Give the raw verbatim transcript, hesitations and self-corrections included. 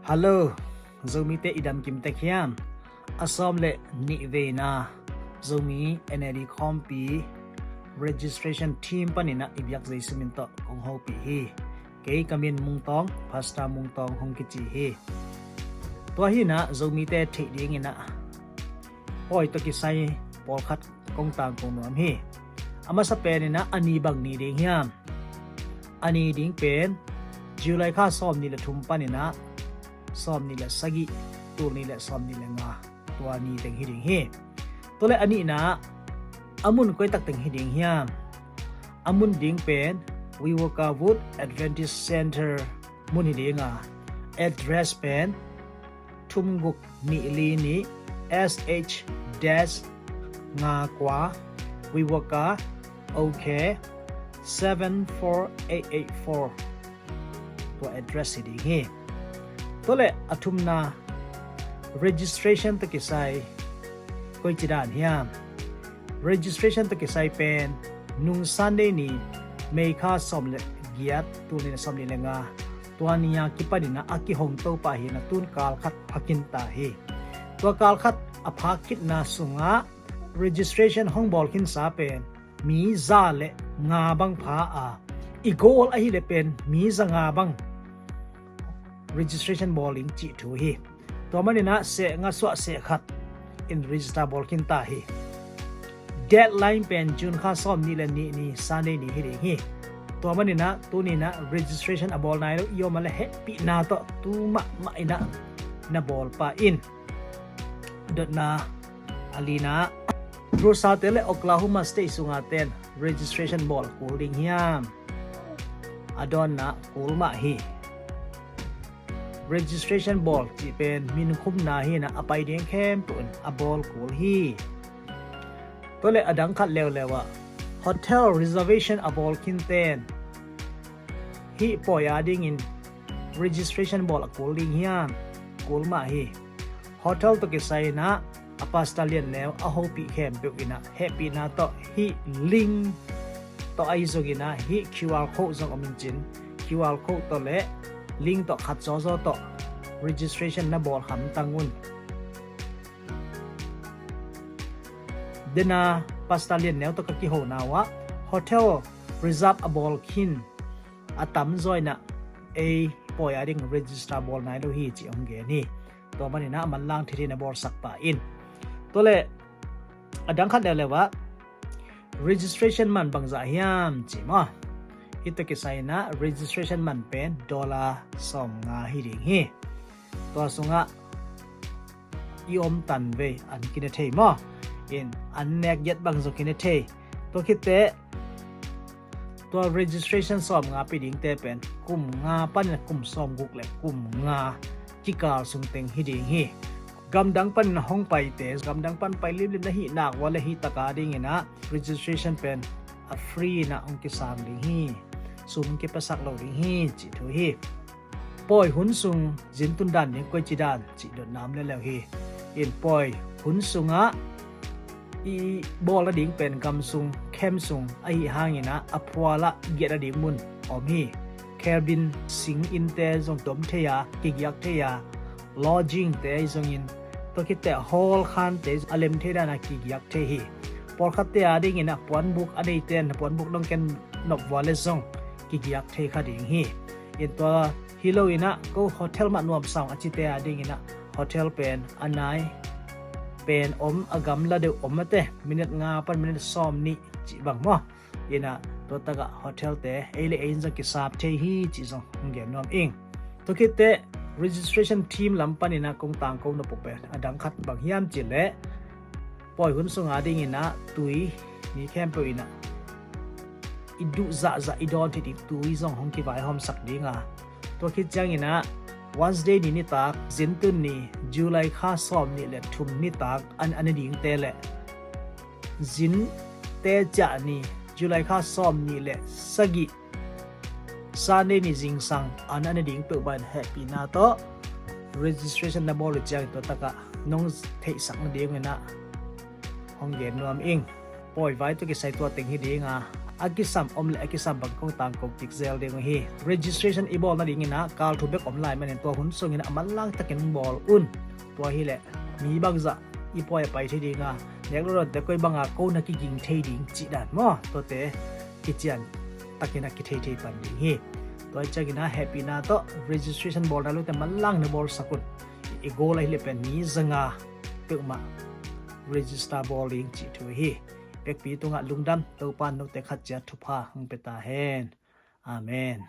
Hello, Zomite i dam kim tek hiam? A sawm le nih veina Zomi N A D khawmpi registration team paninah i biak zei sumin tawh kong hopih hi. Kei ka min Mungtawng, Pastor Mungtawng hong kici hi. Tua hinah Zomite theih dinginah pawi tawh kisai pawlkhat kong tangko nuam hi. A masa peninah a ni bang ni ding hiam? A ni ding pen July kha sawm nih le thum paninah sawm nih le sagih, tul nih le sawm nih le nga, tua ni teng hi ding hi. Tua le a nihna, a mun koi tak teng hi ding hiam? A mun ding pen Vivoca Wood Adventist Center mun hi dinga, address pen thum guk nih li nih S H dash nga kua, Vivoca, OK, seven four eight eight four. Tua address hi ding hi. Tua le a thumna, registration tawh kisai koi ci dan hiam? Registration tawh kisai pen nung Sunday ni, May kha sawm le giat, tul nih le sawm nih le nga, tua ni-a kipaninah a kihong to pah hi, na tun kal khat phakin ta hi. Tua kal khat a phak khitna sungah registration hong bawl khinsa pen mi za le nga bang pha a, i goal ahih le pen mi za nga bang registration bawl ding cih thu hi. Tua maninah seh nga suah seh khat in register bawl khin ta hi. Deadline pen June kha sawm nih le nih ni, Sunday ni hi ding hi. Tua maninah tuninah registration a bawl nai lo i om a le hehpihna tawh tu mahmah inah na bawl pah in. Dotna a lina, Tulsa te le Oklahoma State sunga ten registration bawl kul ding hiam? A dawnna kul mah hi. Registration bawl cih pen minkhumna hinah a pai ding khempeuh in a bawl kul hi. Tua le a dang khat leuleu ah hotel reservation a bawl khin ten hih pawi a dingin registration bawl a kul ding hiam? Kul mah hi. Hotel tawh kisai inah a pastor lian neu a hopih khempeuh inah hehpihna tawh hih link tawh ahi zonginah hih Q R code zong om in cin, Q R code tawh le link tawh khat zawzaw tawh registration na bawl hamtang un. Dena pastor lian neu tawh ka kihona uh ah hotel reserve a bawl khin a tamzaw inah ei pawi a ding register bawl nai lo hi cih hong gen hi. Tua maninah a manlang thithin a bawlsak pah in. Tua le a dang khat leuleu ah registration man bangzah hiam ci maw? Hih tawh kisai inah registration man pen dollar sawm nga hi ding hi. Tua sungah i om tan vei an kine thei maw? In an nek yet bang zaw kine thei. Tua khitteh tua registration sawm nga pi dingte pen kum nga panin kum sawm guk le kum nga kikal sung teng hi ding hi. Gamdang panin hong paite, gamdang pan pai limlim na hih nak ua le hih taka dinginah registration pen a free inah hong kisang ding hi. Sum hong kipasak lo ding hi cih thu hi. Pawi hun sung zin tun dan ding koi ci dan cih dotna om leuleu hi. In pawi hun sungah i bawl nading pen gam sung, camp sung ahi hanginah a phualah giat nading mun om hi. Cabin, sing innte zong tom thei a, kigiak thei a, lodging te ahi zongin tua khitteh hall khante a lem thei dana kigiak thei hi. Pawlkhatte a dinginah puanbuk a neite na puanbuk dong ken nop vua le zong kigiak thei kha ding hi. In tua hi loinah ko hotel mah nuam sawng a cite a dinginah hotel pen a nai pen om, a gamla deuh om a te, minute nga pan minute sawm nih cih bang maw? Inah tua takah hotelte ei le ei in zong kisap thei hi cih zong hong gen nuam ing. Tua khitteh registration team lam paninah kong tangko nop uh pen a dang khat bang hiam cih leh pawi hun sunga dinginah tui, mi khempeuh inah i duh zahzah i dawn thei ding tui zong hong kivaihawmsak dinga, tua khit cianginah Wednesday ni nitak, zintun ni, July kha sawm nih le thum nitak an an a dingte le zinte ciah ni, July kha sawm nih le sagih, Sunday ni zingsang an an a ding peuh ban hehpihna tawh registration na bawl uh ciangin tua takah nong theihsak nadinginah hong gen nuam ing. Pawivai tawh kisai tua teng hi ding a, a kisam om le a kisam bang kong tangko kik zel ding uh hi. Registration i bawl nadingin ah kal thu bek om lai manin tua hun sungin a manlang takin bawl un. Tua hileh mi bangzah i pawi a pai thei ding a, nek lo dawnte koi banga ko na kiging thei ding cih dan maw, tuate kician takin a kithei thei pan ding hi. Tua ciangin ah hehpihna tawh registration bawlna lote manlang na bawlsak un. I goal ahileh pen mi zanga peuhmah register bawl ding cih thu hi. Pekpi tungah lungdam. Topa in note khat ciat thupha hong pia ta hen. Amen.